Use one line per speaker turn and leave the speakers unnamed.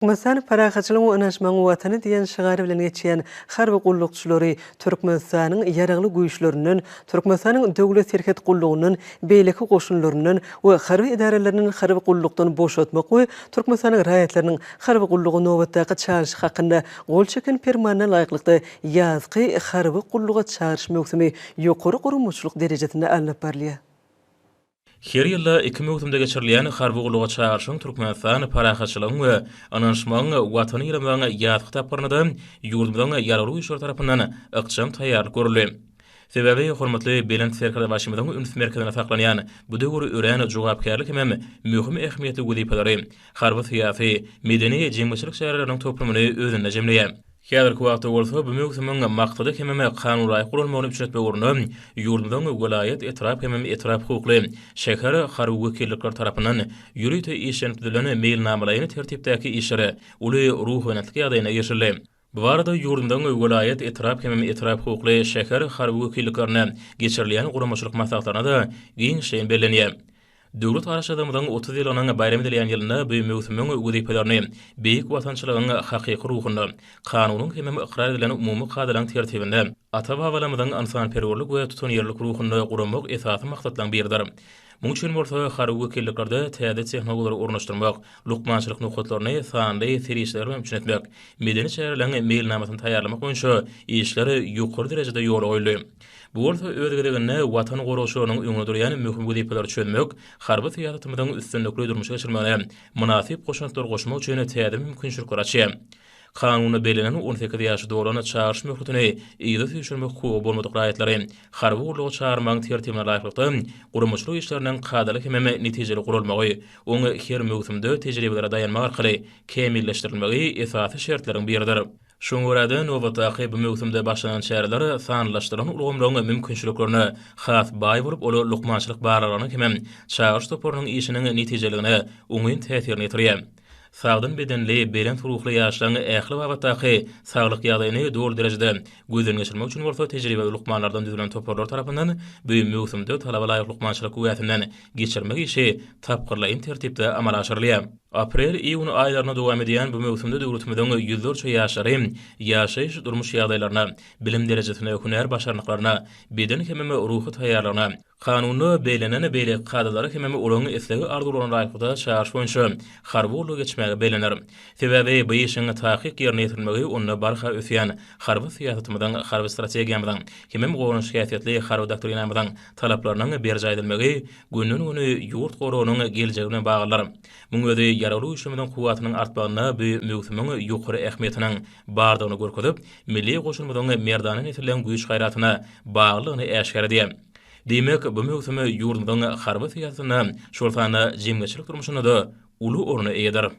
Türkmenistan parahatçylygyň we ynanyşmagyň Watany diýen şygar bilen geçýän harby gullukçylary Türkmenistanyň Ýaragly Güýçlerinden, Türkmenistanyň Döwlet serhet gullugyndan, beýleki goşunlaryndan we harby edaralaryndan harby gullukdan boşatmak we Türkmenistanyň raýatlarynyň harby gulluga nobatdaky çagyryşy hakynda gol çeken Permanyna laýyklykda ýazky harby gulluga çagyryş möwsümi ýokary guramaçylyk derejesinde alnyp barylýar.
Her ýylda iki möwsümde geçirilýän harby gulluga çagyryşyň Türkmenistan parahatçylygyň we ynanyşmagyň Watany ýylymyzyň ýazky tapgyrynda-da ýurdumyzyň Ýaragly Güýçleri tarapyndan ykjam taýýarlyk görüldi. Sebäbi hormatly Belent Serkerdebaşymyzyň üns merkezinde saklanýan bu döwür örän jogapkärli hemem möhüm ähmiýetli wezipeleri, harby-syýasy, medeni-jemgyýetçilik çäreleriniň toplumyny özünde jemleýär. Häzirki wagtda bolsa bu möwsümiň maksada hemem kanunalaýyk guralmagyny üpjün etmek ugrunda ýurdumyzyň welaýat, etrap hemem etrap hukukly, şäher harby wekillikleri tarapyndan ýörite işlenip düzülen meýilnamalaýyn tertipdäki işlere uly ruhubelentlik ýagdaýynda girişildi. Bu barada ýurdumyzyň welaýat, etrap hemem etrap hukukly, şäher harby wekilliklerinde geçirilýän guramaçylyk maslahatlarynda-da giňişleýin bellenýär. Döwlet Garaşsyzlygymyzyň 30 ýyllygynyň baýram edilýän ýylynda bu möwsümiň wezipelerini beýik watançylygyň hakyky ruhunda, kanunyň hemem ykrar edilen umumy kadalaryň tertibinde, ata-babalarymyzyň ynsanperwerlik we tutanýerlilik ruhunda guramak esasy maksatlaryň biridir. Munuň üçin bolsa harby wekilliklerde täze tehnologiýalary ornaşdyrmak, lukmançylyk nokatlaryny sanly serişdeler bilen üpjün etmek, medeni çäreleriň meýilnamasyny taýýarlamak boýunça işler ýokary derejede ýola goýuldy. Bu bolsa öz gezeginde Watan goragçylarynyň öňünde durýan möhüm wezipeleri çözmek, harby syýasatymyzyň üstünlikli durmuşa geçirilmegine mynasyp goşantlary goşmak üçin täze mümkinçilikleri açýar. Kanunda bellenen 18 ýaşy dolan çagyryş möhletini yza süýşürmek hukugy bolmadyk raýatlary harby gulluga çagyrmagyň tertibine laýyklykda guramaçylyk işleriniň kadaly hemem netijeli guralmagy, oň her möwsümde tejribelere daýanmak arkaly kämilleşdirilmegi esasy şertleriň biridir. Şoňa görä-de, nobatdaky bu möwsümde başlanan çäreler sanlylaşdyrylan ulgamlaryň mümkinçiliklerine has baý bolup, ol lukmançylyk barlaglarynyň hemem çagyryş toparynyň işiniň netijeligine oňyn täsirini ýetirýär. Sagdyn bedenli, belent ruhly ýaşlaryň ähli babatdaky saglyk ýagdaýyny doly derejede gözden geçirmek üçin bolsa tejribeli lukmanlardan düzülen toparlar tarapyndan bu möwsümde talaba laýyk lukmançylyk güwäsinden geçirmek işi tapgyrlaýyn tertipde amala aşyrylýar. Aprel-iýun aýlarynda dowam edýän bu möwsümde döwletimiziň ýüzlerçe ýaşlary ýaşaýyş-durmuş ýagdaýlaryna, bilim derejesine, hünär başarnyklaryna, beden hemem ruhy taýýarlygyna, kanunda bellenen beýleki kadalara hemem olaryň isleg-arzuwlaryna laýyklykda çagyryş boýunça harby gulluga geçmäge bellener. Sebäbi bu işiň takyk ýerine ýetirilmegi onda barha ösýän harby syýasatymyzyň, harby strategiýamyzyň hemem goranyş häsiýetli harby doktrinamyzyň talaplarynyň berjaý edilmegi günden-güni ýurt goragynyň geljegi bilen baglydyr. Muň özi Ýaragly Güýçlerimiziň kuwwatynyň artmagynda bu möwsümiň ýokary ähmiýetiniň bardygyny görkezip, milli goşunymyzyň merdana nesilleň güýç-gaýratyna baglydygyny äşgär edýär. Diýmek, bu möwsüm ýurdumyzyň harby syýasatynda, şol sanda jemgyýetçilik durmuşynda-da uly orna eýedir.